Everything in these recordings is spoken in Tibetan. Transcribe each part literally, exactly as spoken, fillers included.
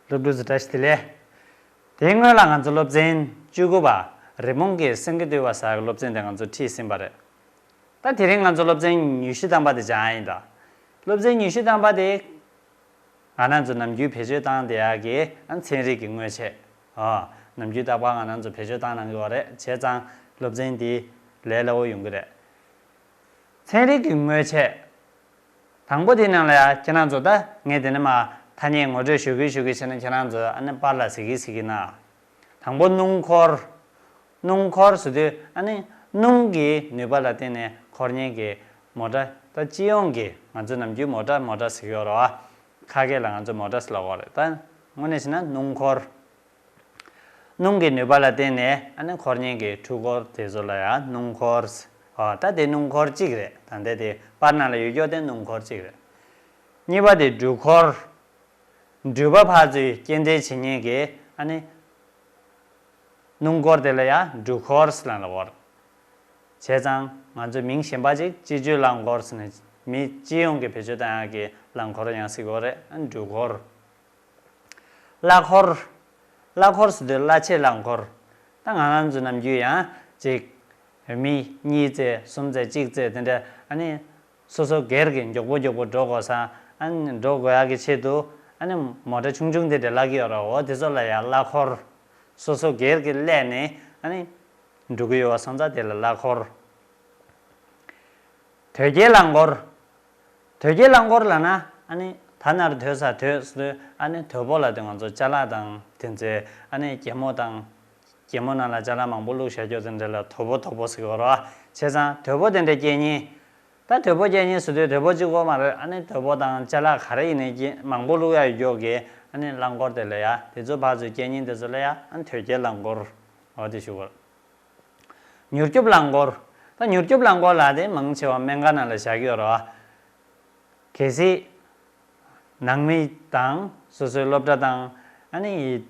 སློབ་ཕྲུག་ཚོ་བཀྲ་ཤིས་བདེ་ལེགས། དེའི་སྔོན་ལ་ང་ཚོ་སློབ་ཚན་བཅུ་དགུ་པ་རི་མོ་གི་སེང་གེ་འདུལ་བ་ཟེར་བའི་སློབ་ཚན་དེ་ང་ཚོ་ཁྲིད་ཟིན་པ་རེད། ད་དེ་རིང་ང་ཚོ་སློབ་ཚན་ཉི་ཤུ་ཐམ་པ་དེ་སྦྱང་ཡ་ཡིན་ད། སློབ་ཚན་ཉི་ཤུ་ཐམ་པ་དེ་ང་རང་ཚོ་ནམ་རྒྱུན་བེད་སྤྱོད་བཏང་བསྡད་ཡག་གི་ཨ་ཚན་རིག་གི་དངོས་ཆས། ཨ། ནམ་རྒྱུན་རྟག་པར་ང་རང་ཚོ་བེད་སྤྱོད་བཏང་གནང་གི་ཡོད་རེད། བྱས་ཙང་སློབ་ཚན་འདི་ལས་སླ་བོ་ཡོང་གི་རེད། ཚན་རིག་གི་དངོས་ཆས། དང་པོ་དེའི་ནང་ལ་ཡ་ཁྱེད་རང་ཚོ་ད་ངས་དེ་ནས་མ་ཐ་སྙད་ངོ་སྤྲོད་ཞུ་གི་ཞུ་གི་བྱས་ན་ཁྱེད་རང་ཚོ་ཨ་ནི་པར་ལ་གཟིགས་གི་གཟིགས་གི་ན། དང་པོ་སྣུམ་འཁོར། སྣུམ་འཁོར་ཟེར་དུས་ཨ་ནི་སྣུམ་གྱི་ནུས་པ་ལ་བརྟེན་ནས་འཁོར་མཁན་གྱི་མོ་ཊ། ད་སྤྱི་ཡོངས་ཀྱི་ང་ཚོ་ནམ་རྒྱུན་མོ་ཊ་མོ་ཊ་ཟེར་གྱི་ཡོད་རེད་བ། ཁ་སྐད་ལ་ང་ཚོ་མོ་ཊ་ཟེར་ལབ་ཀྱི་ཡོད་རེད། ད་དངོས་གནས་བྱས་ན་སྣུམ་འཁོར། སྣུམ་གྱི་ནུས་པ་ལ་བརྟེན་ནས་ཨ་ནི་འཁོར་མཁན་གྱི་འཕྲུལ་འཁོར་དེ་ཚོ་ལ་ཡང་སྣུམ་འཁོར། ཨོ་ད་དེ་སྣུམ་འཁོར་གཅིག་རེད། ད་ལྟ་དེ་པར་ནང་ལ་ཡོད་རྒྱུ་དེ་སྣུམ་འཁོར་གཅིག་རེད། གཉིས་པ་དེ་འགྲུལ་འཁོར། འགྲུལ་པ་ཕར་ཚུར་སྐྱེལ་འདྲེན་བྱེད་མཁན་གྱི་ཨ་ནི་སྣུམ་འཁོར་དེ་ལ་ཡང་འགྲུལ་འཁོར་ཟེར་ལབ་ཀྱི་ཡོད་རེད། བྱས་ཙང་ང་ཚོས་མིང་གཞན་པ་ཅིག་སྤྱི་སྤྱོད་རླངས་འཁོར་ཟེར་ནས་མི་སྤྱི་ཡོངས་ཀྱི་བེད་སྤྱོད་བཏང་ཡག་གི་རླངས་འཁོར་ཡང་ཟེར་གྱི་ཡོད་རེད། ཨ་ནི་འགྲུལ་འཁོར། གླ་འཁོར། གླ་འཁོར་ཟེར་དུས་གླ་ཆའི་རླངས་འཁོར། ད་ང་རང་ཚོ་ནམ་རྒྱུན་ཡང་ཅིག་མི་གཉིས་བཙལ་གསུམ་བཙལ་གཅིག་བཙལ་དེ་འདྲ་ཨ་ནི་སོ་སོ་སྒེར་གྱི་མགྱོགས་པོ་མགྱོགས་པོ་འགྲོ་དགོས་ས། ཨ་ནི་འགྲོ་དགོས་ཡག་གི་ཆེད་དུ་ཨ་ནི་མོ་ཊ་ཆུང་ཆུང་དེ་འདྲ་གླ་གི་ཡོད་རེད། འོ་དེ་ཚོ་ལ་ཡང་གླ་འཁོར། སོ་སོ་སྒེར་གྱི་གླས་ནས་ཨ་ནི་འགྲོ་གི་ཡོད་པ་སོང་ཙང་དེ་ལ་གླ་འཁོར། དོས་སྐྱེལ་རླངས་འཁོར། དོས་སྐྱེལ་རླངས་འཁོར་ལབ་ན་ཨ་ནི་ད་ནར་དོས་ས་དོས་སུ་ཨ་ནི་དོས་པོ་ལབ་དུས་ང་ཚོ་ཅ་ལག་དང་དེ་ཚོའི་ཨ་ནི་སྒྱེ་མོ་དང་། སྒྱེ་མོ་ནང་ལ་ཅ་ལག་མང་པོ་བླུགས་བཞག་རྒྱུ་དེ་འདྲ་ལ་དོས་པོ་དོས་པོ་ཟེར་གྱི་ཡོད་རེད་བ། བྱས་ཙང་དོས་པོ་དེ་འདྲ་སྐྱེལ་མཁན། ད་དོས་པོ་སྐྱེལ་མཁན་ཟེར་དུས་དོས་པོ་གཅིག་པོ་མ་རེད། ཨ་ནི་དོས་པོ་དང་ཅ་ལག་ག་རེ་ཡིན་ནའི་སྐྱེལ་མང་པོ་བླུགས་ཡག་ཡོད་རྒྱུ་གི་ཨ་ནི་རླངས་འཁོར་དེ་ལ་ཡ་དེ་ཚོ་ཕར་ཚུར་སྐྱེལ་མཁན་དེ་ཚོ་ལ་ཡ་ཨ་ནི་དོས་སྐྱེལ་རླངས་འཁོར། འོ་དེ་ཞུ་དགོས། མྱུར་སྐྱོབ་རླངས་འཁོར། ད་མྱུར་སྐྱོབ་རླངས་འཁོར་ལབ་དེ་མང་ཆེ་བ་སྨན་ཁང་ནང་ལ་བཞག་གི་ཡོད་རེད་བ། གལ་སྲིད་ནང་མི་དང་སོ་སོའི་སློབ་གྲྭ་དང་ཨ་ནི་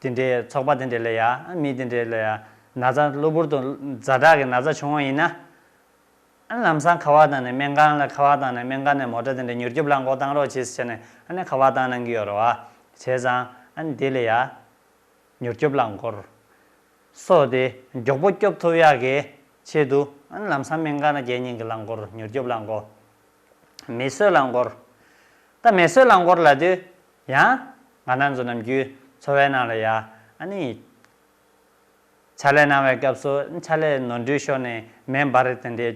དེ་འདྲའི་ཚོགས་པ་དེ་འདྲ་ལ་ཡ་ཨ་མི་དེ་འདྲ་ལ་ཡ་ན་ཚ་གློ་བུར་དུ་ཛ་དྲག་གི་ན་ཚ་བྱུང་བ་ཡིན་ན། ཨ་ནི་ལམ་སང་ཁ་པར་བཏང་ནས་སྨན་ཁང་ལ་ཁ་པར་བཏང་ནས་སྨན་ཁང་ནས་མོ་ཊ་དེ་འདྲ་མྱུར་སྐྱོབ་རླངས་འཁོར་བཏང་རོགས་བྱེད་ཟེར་ནས་ཨ་ནི་ཁ་པར་བཏང་གནང་གི་ཡོད་རེད་བ། བྱས་ཙང་ཨ་ནི་དེ་ལ་ཡ། མྱུར་སྐྱོབ་རླངས་འཁོར། སོ་དེ་མགྱོགས་པོ་སྐྱོབ་ཐུབ་ཡག་གི་ཆེད་དུ་ཨ་ནི་ལམ་སང་སྨན་ཁང་ལ་སྐྱེལ་མཁན་གྱི་རླངས་འཁོར་མྱུར་སྐྱོབ་རླངས་འཁོར། མེ་གསོད་རླངས་འཁོར། ད་མེ་གསོད་རླངས་འཁོར་ལབ་དུས་ཡང་ང་རང་ཚོ་ནམ་རྒྱུན་འཚོ་བའི་ནང་ལ་ཡ་ཨ་ནི་ཕྱག་ལས་གནང་བའི་སྐབས་སུ་ཕྱག་ལས་ནོར་འཁྲུལ་ཤོར་ནས་མེ་འབར་དེ་འདྲའི་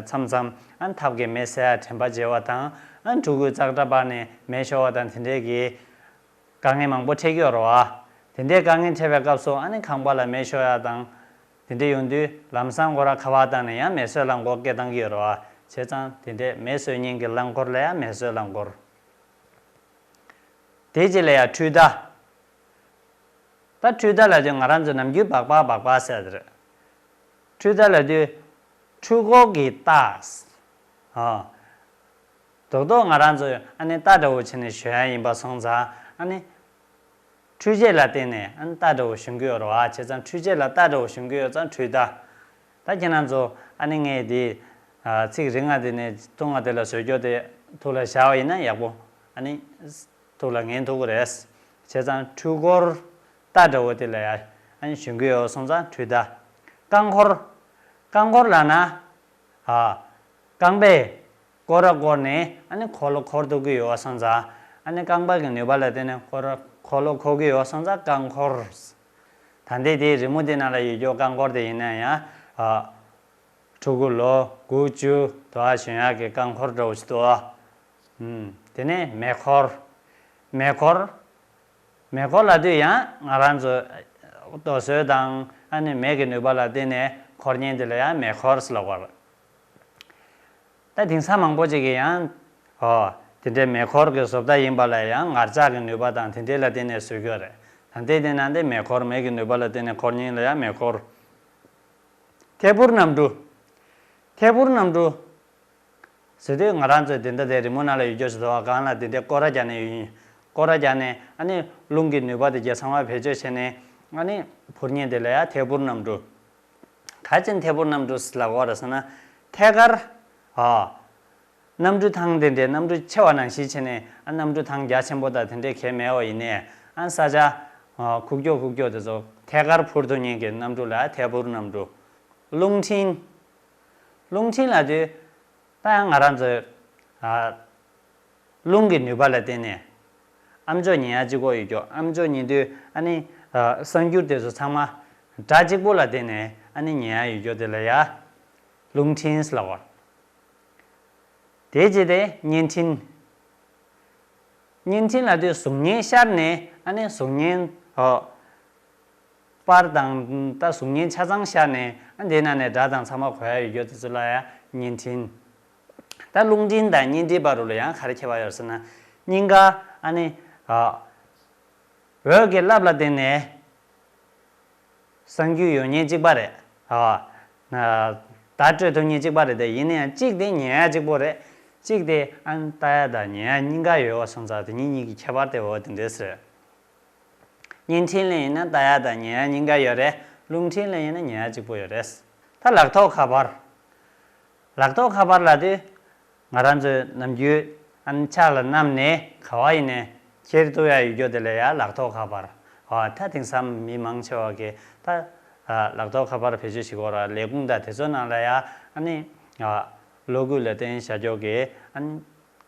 མཚམས་མཚམས་ཨ་ནི་ཐབ་ཀྱི་མེ་བསད་ཡ་དྲན་པ་བརྗེད་པ་དང་ཨ་ནི་ཕྲུ་གུའི་ཙག་སྒྲ་འབར་ནས་མེ་ཤོར་བ་དང་དེ་འདྲའི་གི་དཀའ་ངལ་མང་པོ་འཕྲད་ཀྱི་ཡོད་རེད་བ། དེ་འདྲའི་དཀའ་ངལ་འཕྲད་པའི་སྐབས་སུ་ཨ་ནི་ཁང་པ་ལ་མེ་ཤོར་ཡ་དང་། དེ་འདྲ་ཡོང་དུས་ལམ་སང་ཁོ་རང་ཁ་པར་བཏང་ནས་ཡང་མེ་གསོད་རླངས་འཁོར་སྐད་བཏང་གི་ཡོད་རེད་བ། བྱས་ཙང་དེ་འདྲའི་མེ་གསོད་མཁན་གྱི་རླངས་འཁོར་ལ་ཡང་མེ་གསོད་རླངས་འཁོར། དེ་རྗེས་ལ་ཡང་འཕྲུལ་རྟ། ད་འཕྲུལ་རྟ་ལབ་དུས་ང་རང་ཚོ་ནམ་རྒྱུན་སྦག་སྦག་སྦག་སྦག་ཟེར་དེ་རེད། འཕྲུལ་རྟ་ལབ་དུས་འཕྲུལ་འཁོར་གྱི་རྟ། ཨ། རྡོག་རྡོག་ང་རང་ཚོ་ཨ་ནི་རྟ་འདྲ་བོ་བྱས་ནས་ཞོན་ཡ་ཡིན་པ་སོང་ཙང་ཨ་ནི། འཕྲུལ་ཆས་ལ་བརྟེན་ནས་ཨ་ནི་རྟ་འདྲ་བོ་ཞོན་གྱི་ཡོད་རེད་བ། བྱས་ཙང་འཕྲུལ་ཆས་ལ་རྟ་འདྲ་བོ་ཞོན་གྱི་ཡོད་ཙང་འཕྲུལ་རྟ། ད་ཁྱེད་རང་ཚོ་ཨ་ནི་ངས་འདི་ཚིག་རིང་ང་དེ་ནས་ཐུང་ང་དེ་ལ་བཟོས་རྒྱུ་དེ་ཐུགས་ལ་བཞག་པ་ཡིན་ན་ཡག་པོ་ཨ་ནི་ཐུགས་ལ་ངེས་ཐུབ་ཀྱི་རེད། བྱས་ཙང་འཕྲུལ་འཁོར་རྟ་འདྲ་བོ་དེ་ལ་ཡ་ཨ་ནི་ཞོན་གྱི་ཡོད་སོང་ཙང་འཕྲུལ་རྟ། རྐང་འཁོར། རྐང་འཁོར་ལབ་ན། ཨ། རྐང་པས་སྐོར་ར་བསྐོར་ནས་ཨ་ནི་འཁོར་ལོ་འཁོར་ཐུབ་ཀྱི་ཡོད་པ་སོང་ཙང་ཨ་ནི་རྐང་པ་གི་ནུས་པ་ལ་བརྟེན་ནས་འཁོར་འཁོར་ལོ་འཁོར་གྱི་ཡོད་པ་སོང་ཙང་རྐང་འཁོར། ད་ལྟའི་དེའི་རི་མོ་དེ་ནང་ལ་ཡོད་རྒྱུ་རྐང་འཁོར་དེ་ཡིན་ན་ཡང་ཨ། ཕྲུ་གུ་ལོ་དགུ་བཅུ་དོ་ཨ་གཞོན་ཡག་གི་རྐང་འཁོར་འདྲ་བོ་ཞིག་འདུག་ཨ། ཨུམ། དེ་ནས་མེ་འཁོར། མེ་འཁོར། མེ་འཁོར་ལབ་དུས་ཡང་ང་རང་ཚོ་རྡོ་སོལ་དང་ཨ་ནི་མེ་གི་ནུས་པ་ལ་བརྟེན་ནས་འཁོར་མཁན་དེ་ལ་ཡང་མེ་འཁོར་ཟེར་ལབ་པ་རེད། ད་དེང་སང་མང་པོ་ཅིག་གིས་ཡང་ཨོ་དེ་འདྲའི་མེ་འཁོར་གྱི་བཟོ་ལྟ་ཡིན་པ་ལ་ཡང་ངར་ལྕགས་ཀྱི་ནུས་པ་དང་དེ་འདྲའི་ལ་བརྟེན་ནས་བཟོས་ཀྱི་ཡོད་རེད། ད་ལྟའི་དེ་ནང་དེ་མེ་འཁོར་མེ་གི་ནུས་པ་ལ་བརྟེན་ནས་འཁོར་མཁན་ལ་ཡང་མེ་འཁོར། ཐད་འཕུར་གནམ་གྲུ། ཐད་འཕུར་གནམ་གྲུ། ཟེར་དུས་ང་རང་ཚོས་དེ་འདྲ་དེ་རི་མོ་ནང་ལ་ཡོད་རྒྱུ་ཞིག་འདུག་བ། སྒང་ལ་དེ་འདྲའི་སྐོར་ར་རྒྱག་ནས་ཡོད་ཡིན། སྐོར་ར་རྒྱག་ནས་ཨ་ནི་རླུང་གི་ནུས་པ་དེ་རྒྱལ་ཚང་བ་བེད་སྤྱོད་བྱས་ནས་ཨ་ནི་འཕུར་མཁན་དེ་ལ་ཡང་ཐད་འཕུར་གནམ་གྲུ། ག་ཅིན་ཐད་འཕུར་གནམ་གྲུ་ལབ་དགོས་རེད་ཟེར་ན། ཐད་ཀར། ཨ། གནམ་གྲུ་ཐང་དེ་འདྲའི་གནམ་གྲུ་ཆེ་བ་ནང་བཞིན་བྱས་ནས་ཨ་གནམ་གྲུ་ཐང་རྒྱ་ཆེན་པོ་དང་དེ་འདྲའི་གས་མེད་པ་ཡིན་ནའི་ཨ་ས་ཆ་ཨ་ཁུག་ཀྱོག་ཁུག་ཀྱོག་དེ་ཚོ་ཐད་ཀར་འཕུར་ཐུབ་མཁན་གྱི་གནམ་གྲུ་ལ་ཐད་འཕུར་གནམ་གྲུ། རླུང་འཕྲིན། རླུང་འཕྲིན་ལབ་དུས་ད་ཡང་ང་རང་ཚོའི་ཨ་རླུང་གི་ནུས་པ་ལ་བརྟེན་ནས་ཨ་མཆོག་ཉན་ཡག་གཅིག་པོ་ཡོད་ཀྱོག་ཨ་མཆོག་ཉན་དུས་ཨ་ནི་ཨ་གསར་འགྱུར་དེ་ཚོ་ཚང་མ་སྒྲ་གཅིག་པོ་ལ་བརྟེན་ནས་ཨ་ནི་ཉན་ཡག་ཡོད་ཀྱོག་དེ་ལ་ཡ་རླུང་འཕྲིན་ལབ་པ། དེའི་རྗེས་དེ་བརྙན་འཕྲིན། བརྙན་འཕྲིན་ལབ་དུས་གཟུགས་བརྙན་ཤར་ནས་ཨ་ནི་གཟུགས་བརྙན་ཨོ། པར་དང་ད་གཟུགས་བརྙན་ཆ་ཚང་ཤར་ནས་ཨ་འདི་ནང་ནས་སྒྲ་དང་ཚང་མ་གོ་ཡག་ཡོད་ཀྱོག་དེ་ཚོ་ལ་ཡ་བརྙན་འཕྲིན། ད་རླུང་འཕྲིན་དང་བརྙན་འཕྲིན་བར་དུ་ལ་ཡང་ག་རེ་ཁྱད་པར་ཡོད་ཟེར་ན། གཉིས་ཀ་ཨ་ནི་ཨ། འོད་ཀྱི་རླབས་ལ་བརྟེན་ནས་གསར་འགྱུར་ཡོང་མཁན་གཅིག་པ་རེད། ཨ། བརྡ་སྤྲོད་ཐུབ་མཁན་གཅིག་པ་རེད་དེ། ཡིན་ན་ཡང་གཅིག་དེ་ཉན་ཡག་གཅིག་པོ་རེད། གཅིག་དེ་ཨ་ནི་ལྟ་ཡག་དང་ཉན་ཡག་གཉིས་ཀ་ཡོད་པ་སོང་ཙང་དེ་གཉིས་གཉིས་ཀྱི་ཁྱད་པར་དེ་འོ་དེ་འདྲས་རེད། བརྙན་འཕྲིན་ལ་ཡིན་ན་ལྟ་ཡག་དང་ཉན་ཡག་གཉིས་ཀ་ཡོད་རེད། རླུང་འཕྲིན་ལ་ཡིན་ན་ཉན་ཡག་གཅིག་པོ་ཡོད་རེད། ད་ལག་ཐོག་ཁ་པར། ལག་ཐོག་ཁ་པར་ལབ་དུས་ང་རང་ཚོས་ནམ་རྒྱུན་ཨ་ནི་ཕྱག་ལ་བསྣམས་ནས་ག་བ་ཡིན་ནས་འཁྱེར་ཐུབ་ཡག་ཡོད་ཀྱོག་དེ་ལ་ཡ་ལག་ཐོག་ཁ་པར། ཨ་ད་དེང་སང་མི་མང་ཆེ་བ་གིས་ད་ཨ་ལག་ཐོག་ཁ་པར་བེད་སྤྱོད་བྱེད་ཀྱི་ཡོད་རེད། ལས་ཁུངས་དང་དེ་ཚོ་ནང་ལ་ཡ་ཨ་ནི་ཨ་གློག་སྐུད་ལ་བརྟེན་བཞག་ཀྱོག་གི་ཨ་ནི་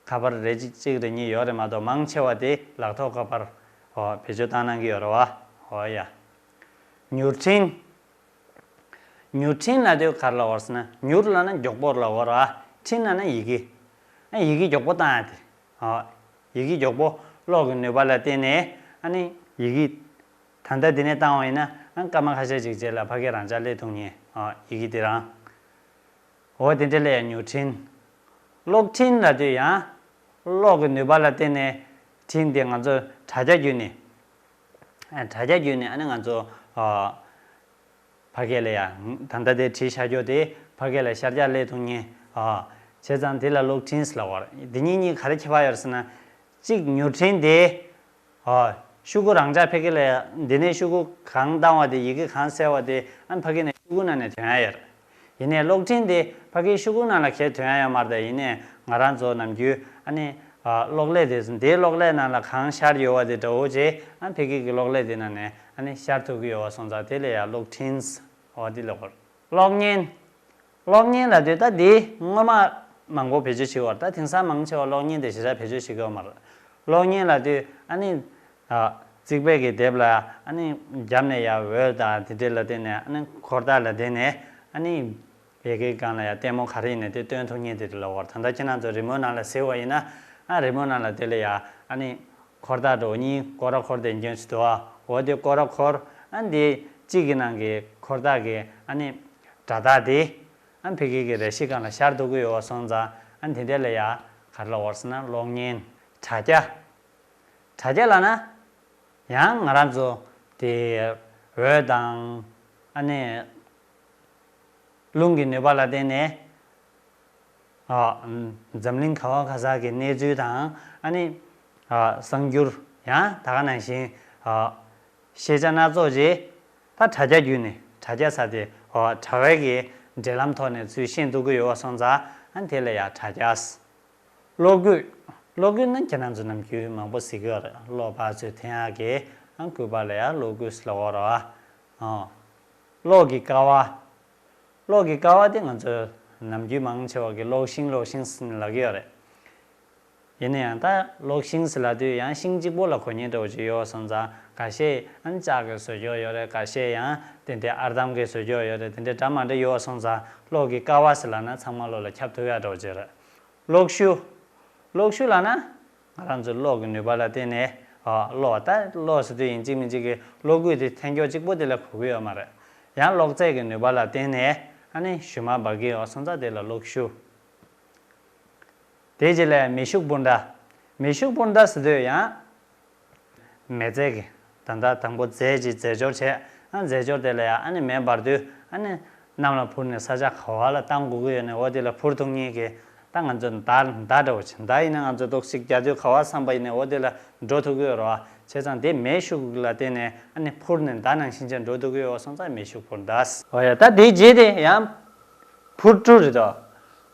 ཁ་པར་རེ་གཅིག་གཅིག་རེ་གཉིས་ཡོད་རེད་མ་གཏོགས་མང་ཆེ་བ་དེ་ལག་ཐོག་ཁ་པར་ཨོ་བེད་སྤྱོད་བཏང་གནང་གི་ཡོད་རེད་བ། ཨོ་ཡ། མྱུར་འཕྲིན། མྱུར་འཕྲིན་ལབ་དུས་ག་རེ་ལབ་པ་རེད་ཟེར་ན། མྱུར་ལབ་ན་མགྱོགས་པོ་ལབ་པ་རེད། འཕྲིན་ལབ་ན་ཡི་གེ། ཨ་ཡི་གེ་མགྱོགས་པོ་བཏང་ཡག་དེ། ཨ་ཡི་གེ་མགྱོགས་པོ་གློག་གི་ནུས་པ་ལ་བརྟེན་ནས་ཨ་ནི་ཡི་གེ་ད་ལྟ་འདི་ནས་བཏང་བ་ཡིན་ན་ཨ་སྐར་མ་ཁ་ཤས་ཅིག་རྗེས་ལ་ཕ་གིར་རང་འཇགས་སླེབས་ཐུབ་མཁན་ཨ་ཡི་གེ་དེ་རང་། འོ་དེ་འདྲ་ལ་ཡ་མྱུར་འཕྲིན། གློག་འཕྲིན་ལབ་དུས་ཡང་གློག་གི་ནུས་པ་ལ་བརྟེན་ནས་འཕྲིན་དེ་ང་ཚོ་དྲ་རྒྱ་བརྒྱུད་ནས། ཨ་དྲ་རྒྱ་བརྒྱུད་ནས་ཨ་ནི་ང་ཚོ་ཨ་ཕ་གི་ལ་ཡ་ད་ལྟ་དེ་བྲིས་བཞག་ཀྱོག་དེ་ཕ་གི་ལ་ཤར་རྒྱག་སླེབས་ཐུབ་མཁན། ཨ་བྱས་ཙང་དེ་ལ་གློག་འཕྲིན་ཟེར་ལབ་པ་རེད། འདི་གཉིས་གཉིས་ག་རེ་ཁྱད་པར་ཡོད་རེད་ཟེར་ན། གཅིག་མྱུར་འཕྲིན་དེ་ཨ་ཤོག་གུ་རང་འཇགས་ཕ་གི་ལ་ཡ་འདི་ནས་ཤོག་གུ་གང་བཏང་བ་དེ་ཡི་གེ་གང་གསལ་བ་དེ་ཨ་ཕ་གི་ནས་ཤོག་གུ་ནང་ནས་ཐོན་ཡག་ཡོད་རེད། ཡིན་ནའི་གློག་འཕྲིན་དེ་ཕ་གིའི་ཤོག་གུ་ནང་ལ་གས་ཐོན་ཡག་ཡོད་མ་རེད་དེ། ཡིན་ནའི་ང་རང་ཚོ་ནམ་རྒྱུན་ཨ་ནི་ཨ་གློག་ཀླད་དེ་དེའི་གློག་ཀླད་ནང་ལ་གང་ཤར་ཡོད་པ་དེ་འདྲ་བོ་བྱས་ཨ་ཕ་གི་གི་གློག་ཀླད་དེ་ནང་ནས་ཨ་ནི་ཤར་ཐུབ་ཀྱི་ཡོད་པ་སོང་ཙང་དེ་ལ་ཡ་གློག་འཕྲིན་འོ་དེ་ལ་གོ། གློག་བརྙན། གློག་བརྙན་ལབ་དུས་ད་དེ་སྔོན་མ་མང་པོ་བེད་སྤྱོད་བྱེད་ཀྱི་ཡོད་རེད། ད་དེང་སང་མང་ཆེ་བ་གློག་བརྙན་དེ་ཞེ་དྲག་བེད་སྤྱོད་བྱེད་ཀྱི་ཡོད་མ་རེད། གློག་བརྙན་ལབ་དུས་ཨ་ནི་ཨ་རྩིག་པའི་གི་དེབ་ལ་ཨ་ནི་རྒྱབ་ནས་ཡ་འོད་དང་དེ་འདྲ་ལ་བརྟེན་ནས་ཨ་ནི་འཁོར་ཐག་ལ་བརྟེན་ནས་ཨ་ནི་ཡི་གེའི་སྒང་ལ་ཡ་ལྟད་མོ་ག་རེ་ཡིན་ནའི་དེ་སྟོན་ཐུབ་མཁན་དེ་རེད་ལབ་པ་རེད། ད་ལྟ་ཁྱེད་རང་ཚོ་རི་མོ་ནང་ལ་གཟིགས་པ་ཡིན་ན་ཨ་རི་མོ་ནང་ལ་དེ་ལ་ཡ་ཨ་ནི་འཁོར་ཐག་འདྲ་བོ་གཉིས་སྐོར་ར་འཁོར་དེ་འགྱོ་ཞིག་འདུག་ཨ། འོ་དེ་སྐོར་ར་འཁོར་ཨ་འདི་གཅིག་གི་ནང་གི་འཁོར་ཐག་གི་ཨ་ནི་སྒྲ་ཐག་དེ་ཨ་ཕ་གི་གི་རས་གཞི་སྒང་ལ་ཤར་ཐུབ་ཀྱི་ཡོད་པ་སོང་ཙང་ཨ་དེ་འདྲ་ལ་ཡ་ག་རེ་ལབ་པ་རེད་ཟེར་ན་གློག་བརྙན། དྲ་རྒྱ། དྲ་རྒྱ་ལབ་ན་ཡང་ང་རང་ཚོ་དེ་འོད་དང་ཨ་ནི་རླུང་གི་ནུས་པ་ལ་བརྟེན་ནས་ཨ་འཛམ་གླིང་ག་བ་ག་ས་གི་གནས་ཚུལ་དང་ཨ་ནི་ཨ་གསར་འགྱུར་ཡང་ད་ག་ནང་བཞིན་ཨ་ཤེས་བྱ་སྣ་ཚོགས་ཅིག་ད་དྲ་རྒྱ་བརྒྱུད་ནས་དྲ་རྒྱ་ཟེར་དེ་ཨ་དྲ་བའི་གི་འབྲེལ་ལམ་ཐོག་ནས་ཚུར་ཤེས་ཐུབ་ཀྱི་ཡོད་པ་སོང་ཙང་ཨ་དེ་ལ་ཡ་དྲ་རྒྱ། གློག་སྐུད། གློག་སྐུད་ནི་ཁྱེད་རང་ཚོ་ནམ་རྒྱུན་མང་པོ་གཟིགས་ཀྱི་ཡོད་རེད། གློག་ཕར་ཚུར་འཐེན་ཡག་གི་ཨང་སྐུད་པ་ལ་ཡ་གློག་སྐུད་ཟེར་ལབ་ཀྱི་ཡོད་རེད་བ། ཨོ། གློག་གི་ཀ་བ། གློག་གི་ཀ་བ་དེ་ང་ཚོས་ནམ་རྒྱུན་མང་ཆེ་བ་གིས་གློག་ཤིང་གློག་ཤིང་ཟེར་ནས་ལབ་ཀྱི་ཡོད་རེད། ཡིན་ན་ཡང་ད་གློག་ཤིང་ཟེར་ལབ་དུས་ཡང་ཤིང་གཅིག་པོ་ལ་གོ་མཁན་འདྲ་བོ་ཅིག་ཡོད་པ་སོང་ཙང་། འགའ་ཤས་ཨ་ནི་ལྕགས་ཀྱིས་བཟོས་ཀྱི་ཡོད་རེད། འགའ་ཤས་ཡང་དེ་འདྲའི་ཨར་འདམ་གྱིས་བཟོས་ཀྱི་ཡོད་རེད། དེ་འདྲའི་འདྲ་མ་འདྲ་ཡོད་པ་སོང་ཙང་གློག་གི་ཀ་བ་ཟེར་ལབ་ན་ཚང་མ་གློག་ལ་ཁྱབ་ཐུབ་ཡག་འདྲ་བོ་ཅིག་རེད། གློག་ཤུགས། གློག་ཤུགས་ལབ་ན་ང་རང་ཚོའི་གློག་གི་ནུས་པ་ལ་བརྟེན་ནས་ཨ་གློག་ད་གློག་ཟེར་དུས་ཡིན་གཅིག་མིན་གཅིག་གི་གློག་སྐུད་དེ་འཐེན་ཀྱོག་གཅིག་པོ་དེ་ལ་གོ་གི་ཡོད་མ་རེད། ཡང་གློག་རྫས་ཀྱི་ནུས་པ་ལ་བརྟེན་ནས་ཨ་ནི་གཞུ་མ་འབར་གྱི་ཡོད་སོང་ཙང་དེ་ལ་གློག་ཤུགས། དེའི་རྗེས་ལ་མེ་ཤུགས་འཕུར་མདའ། མེ་ཤུགས་འཕུར་མདའ་ཟེར་དུས་ཡང་མེ་རྫས་ཀྱི་ད་ལྟ་དང་པོ་རྫས་ཀྱི་རྫས་སྦྱོར་བྱས། ཨ་རྫས་སྦྱོར་དེ་ལ་ཡང་ཨ་ནི་མེ་འབར་དུས་ཨ་ནི་གནམ་ལ་འཕུར་ནས་ས་ཆ་ག་བ་ལ་བཏང་དགོས་ཀྱི་ཡོད་ནའི་འོ་དེ་ལ་འཕུར་ཐུབ་མཁན་གྱི་ད་ང་ཚོ་མདའ་མདའ་འདྲ་བོ་ཅིག་མདའ་ཡིན་ན་ང་ཚོ་ཏོག་ཙམ་རྒྱག་དུས་ག་བ་བསམ་པ་ཡིན་ནའི་འོ་དེ་ལ་འགྲོ་ཐུབ་ཀྱི་ཡོད་རེད་བ། བྱས་ཙང་དེ་མེ་ཤུགས་ལ་བརྟེན་ནས་ཨ་ནི་འཕུར་ནས་མདའ་ནང་བཞིན་བྱས་འགྲོ་ཐུབ་ཀྱི་ཡོད་པ་སོང་ཙང་མེ་ཤུགས་འཕུར་མདའ། འོ་ཡ། ད་དེའི་རྗེས་དེ་ཡང་འཕུར་གྲུ་རེད་དོ།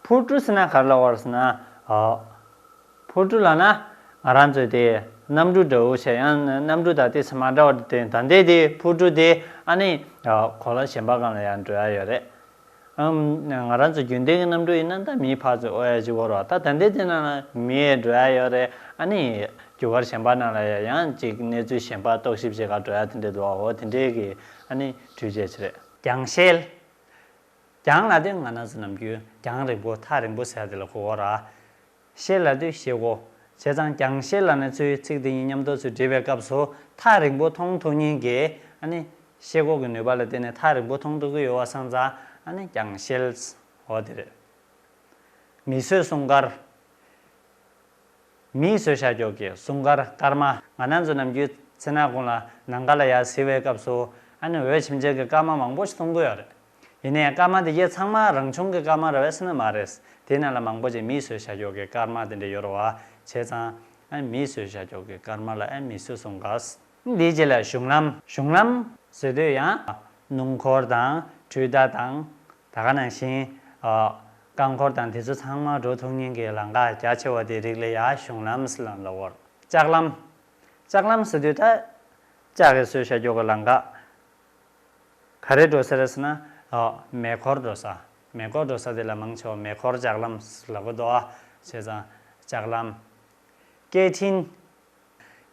འཕུར་གྲུ་ཟེར་ན་ག་རེ་ལབ་པ་རེད་ཟེར་ན། ཨོ། འཕུར་གྲུ་ལབ་ན་ང་རང་ཚོའི་དེ་གནམ་གྲུ་འདྲ་བོ་བྱས། ཡང་གནམ་གྲུ་དང་དེ་ཚང་མ་འདྲ་བ་དེ། ད་ལྟའི་དེ་འཕུར་གྲུ་དེ་ཨ་ནི་གོ་ལ་གཞན་པ་སྒང་ལ་ཡང་འགྲོ་ཡ་ཡོད་རེད། ཨམ། ང་རང་ཚོ་རྒྱུན་ལྡན་གྱི་གནམ་གྲུ་ཡིན་ན་ད་མི་ཕར་ཚུར་འོ་ཡ་གཅིག་པོ་རེད། ད་ད་ལྟའི་དེ་ནང་ལ་མི་འགྲོ་ཡ་ཡོད་རེད། ཨ་ནི་རྒྱུ་སྐར་གཞན་པ་ནང་ལ་ཡང་ཡང་ཅིག་གནས་ཚུལ་གཞན་པ་རྟོག་ཞིབ་བྱེད་གར་འགྲོ་ཡ་དེ་འདྲ་འདུག་འོ་དེ་འདྲའི་གི་ཨ་ནི་འཕྲུལ་ཆས་ཅིག་རེད། རྒྱང་ཤེལ། རྒྱང་ལབ་དུས་ང་རང་ཚོ་ནམ་རྒྱུན་རྒྱང་རིང་པོ་ཐག་རིང་པོ་ཟེར་ཡ་དེ་ལ་གོ་གི་ཡོད་རེད། ཤེལ་ལབ་དུས་ཤེལ་སྒོ། བྱས་ཙང་རྒྱང་ཤེལ་ལབ་ནས་ཚུར་ཚིག་དེ་གཉིས་མཉམ་དུ་ཚུར་བསྒྲིགས་པའི་སྐབས་སུ་ཐག་རིང་པོ་མཐོང་ཐུབ་མཁན་གྱི་ཨ་ནི་ཤེལ་སྒོ་གི་ནུས་པ་ལ་བརྟེན་ནས་ཐག་རིང་པོ་མཐོང་ཐུབ་ཀྱི་ཡོད་པ་སོང་ཙང་ཨ་ནི་རྒྱང་ཤེལ། འོ་དེ་རེད། མིས་བཟོས་སྲུང་སྐར། མིས་བཟོས་བཞག་ཀྱོག་གི་སྲུང་སྐར་སྐར་མ། ང་རང་ཚོ་ནམ་རྒྱུན་མཚན་ནག་གུང་ལ་ནམ་མཁའ་ལ་ཡར་གཟིགས་པའི་སྐབས་སུ་ཨ་ནི་འོད་ཆེམ་ཆེམ་གྱི་སྐར་མ་མང་པོ་ཞིག་མཐོང་གི་ཡོད་རེད། ཡིན་ནའི་སྐར་མ་དེ་གའི་ཚང་མ་རང་བྱུང་གི་སྐར་མ་རེད་པས་ཟེར་ན་མ་རེད། དེའི་ནང་ལ་མང་པོ་ཅིག་མིས་བཟོས་བཞག་ཀྱོག་གི་སྐར་མ་དེ་འདྲ་ཡོད་རེད་བ། བྱས་ཙང་ཨ་མིས་བཟོས་བཞག་ཀྱོག་གི་སྐར་མ་ལ་ཨ་མིས་བཟོས་སྲུང་སྐར། འདིའི་རྗེས་ལ་གཞུང་ལམ། གཞུང་ལམ་ཟེར་དུས་ཡང་སྣུམ་འཁོར་དང་འཕྲུལ་རྟ་དང་། ད་ག་ནང་བཞིན་ཨ་རྐང་འཁོར་དང་དེ་ཚོ་ཚང་མ་འགྲོ་ཐུབ་མཁན་གྱི་ལམ་ཁ་རྒྱ་ཆེ་བ་དེའི་རིགས་ལ་ཡང་གཞུང་ལམ་ཟེར་ལབ་ལབ་ཀྱི་ཡོད་རེད། ལྕགས་ལམ། ལྕགས་ལམ་ཟེར་དུས་ད་ལྕགས་ཀྱིས་བཟོས་བཞག་ཀྱོག་གི་ལམ་ཁ། ག་རེ་འགྲོ་ས་རེད་ཟེར་ན། ཨ་མེ་འཁོར་འགྲོ་ས། མེ་འཁོར་འགྲོ་ས་དེ་ལ་མང་ཆེ་བ་མེ་འཁོར་ལྕགས་ལམ་ལབ་ཀྱི་འདུག་ཨ། བྱས་ཙང་ལྕགས་ལམ། སྐད་འཕྲིན།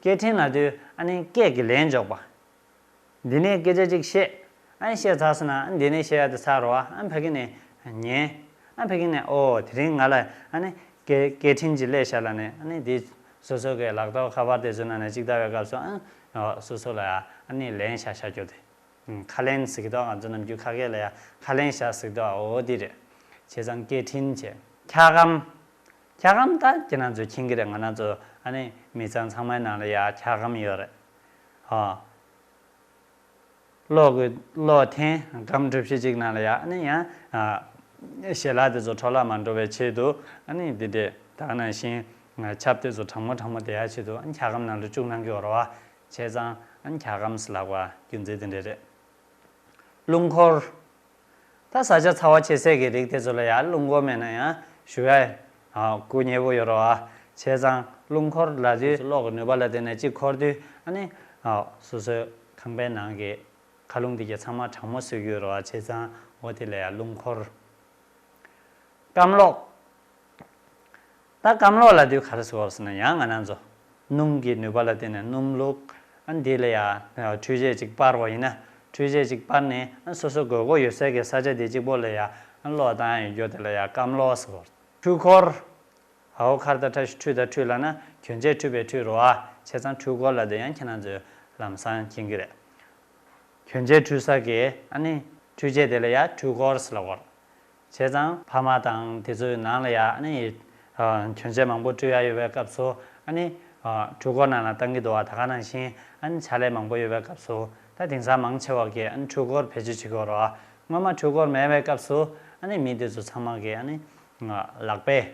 སྐད་འཕྲིན་ལབ་དུས་ཨ་ནི་སྐད་ཀྱི་ལན་འཇོག་པ། འདི་ནས་སྐད་ཆ་གཅིག་བཤད། ཨ་ནི་བཤད་ཚར་སོང་ན་ཨ་ནི་འདི་ནས་བཤད་ཡ་དེ་ཚར་རོ། ཨ་ནི་ཕ་གི་ནས་ཉན། ཨ་ནི་ཕ་གི་ནས་ཨོ་དེ་རིང་ང་ལ་ཨ་ནི་སྐད་སྐད་འཕྲིན་གྱི་སླད་ཤག་ལབ་ནས་ཨ་ནི་འདི་སོ་སོ་གི་ལག་ཐོག་ཁ་པར་དེ་ཚོའི་ནང་ནས་གཅིག་བལྟ་བའི་སྐབས་སུ་ཨ་ནི་སོ་སོ་ལ་ཨ་ནི་ལན་བཞག་བཞག་རྒྱུ་དེ། ཁ་ལན་ཟེར་གྱི་འདུག་ང་ཚོ་ནམ་རྒྱུན་ཁ་སྐད་ལ་ཡ་ཁ་ལན་བཞག་ཟེར་གྱི་འདུག་འོ་འདི་རེད། བྱས་ཙང་སྐད་འཕྲིན་བྱས། འཁྱག་སྒམ། འཁྱག་སྒམ་ད་ཁྱེད་རང་ཚོས་མཁྱེན་གྱི་རེད། ང་རང་ཚོ་ཨ་ནི་མི་ཚང་ཚང་མའི་ནང་ལ་ཡ་འཁྱག་སྒམ་ཡོད་རེད། ཨ། གློག་གི་གློག་འཐེན་སྒམ་གྲུ་བཞི་གཅིག་ནང་ལ་ཡ་ཨ་ནི་ཡང་ཨ་ཞལ་ལག་དེ་ཚོ་འཕྲོ་བརླག་མ་འགྲོ་བའི་ཆེད་དུ་ཨ་ནི་འདི་འདྲས་ད་ག་ནང་བཞིན་ཆབ་དེ་ཚོ་གྲང་མོ་གྲང་མོ་བསྡད་ཡ་ཆེད་དུ་ཨ་ནི་འཁྱག་སྒམ་ནང་ལ་བཅུག་གནང་གི་ཡོད་རེད་བ། བྱས་ཙང་ཨ་ནི་འཁྱག་སྒམ་ཟེར་ལབ་པ་རྒྱུ་མཚན་དེ་འདྲས་རེད། རླུང་འཁོར། ད་ས་ཆ་ཚ་བ་ཆེ་སའི་གི་རིགས་དེ་ཚོ་ལ་ཡང་རླུང་འཁོར་མེད་ན་ཡང་བཞུགས་ཡ་ཨ་སྐུ་མཉེལ་པོ་ཡོད་རེད་བ། བྱས་ཙང་རླུང་འཁོར་ལབ་དུས་གློག་གི་ནུས་པ་ལ་བརྟེན་ནས་གཅིག་འཁོར་དུས་ཨ་ནི་ཨ་སོ་སོའི་ཁང་པའི་ནང་གི་མཁའ་རླུང་དེ་གའི་ཚང་མ་གྲང་མོ་བཟོས་ཀྱི་ཡོད་རེད་བ། བྱས་ཙང་འོ་དེ་ལ་ཡང་རླུང་འཁོར། སྐམ་གློག། ད་སྐམ་གློག་ལབ་དུས་ག་རེ་ཟེར་བ་ཟེར་ན་ཡང་ང་རང་ཚོ་སྣུམ་གྱི་ནུས་པ་ལ་བརྟེན་ནས་སྣུམ་བླུགས། ཨ་འདི་ལ་ཡང་འཕྲུལ་ཆས་ཅིག་སྤར་བ་ཡིན་ན་འཕྲུལ་ཆས་ཅིག་སྤར་ནས་ཨ་སོ་སོ་དགོས་མཁོ་ཡོད་སའི་གི་ས་ཆ་དེ་གཅིག་པོ་ལ་ཡང་ཨ་གློག་བཏང་ཡ་ཡོད་རྒྱུ་དེ་ལ་ཡང་སྐམ་གློག་ཟེར་བ། འཕྲུལ་འཁོར། ཨའོ་མཁར་དང་ཁྲ་ཤུ་འཕྲུལ་དང་འཕྲུལ་ལབ་ན་གྱོན་ཆས་འཕྲུལ་པའི་འཕྲུལ་རེད་བ། བྱས་ཙང་འཕྲུལ་འཁོར་ལབ་དུས་ཡང་ཁྱེད་རང་ཚོས་ལམ་སང་མཁྱེན་གྱི་རེད། གྱོན་ཆས་འཁྲུད་ས་གི་ཨ་ནི་འཕྲུལ་ཆས་དེ་ལ་ཡ་འཕྲུལ་འཁོར་ཟེར་ལབ་ཀྱི་ཡོད་རེད། བྱས་ཙང་ཕ་མ་དང་དེ་ཚོའི་ནང་ལ་ཡ་ཨ་ནི་ཨ་གྱོན་ཆས་མང་པོ་སྤྲོད་ཡ་ཡོད་པའི་སྐབས་སུ་ཨ་ནི་ཨ་འཕྲུལ་འཁོར་ནང་ལ་བཏང་གི་འདུག་བ། ད་ག་ནང་བཞིན་ཨ་ནི་ཕྱག་ལས་མང་པོ་ཡོད་པའི་སྐབས་སུ་ད་དེང་སང་མང་ཆེ་བ་གིས་ཨ་ནི་འཕྲུལ་འཁོར་བེད་སྤྱོད་བྱེད་ཀྱི་ཡོད་རེད་བ། སྔོན་མ་འཕྲུལ་འཁོར་མེད་པའི་སྐབས་སུ་ཨ་ནི་མི་དེ་ཚོ་ཚང་མ་གིས་ཨ་ནི་ཨ་ལག་པས་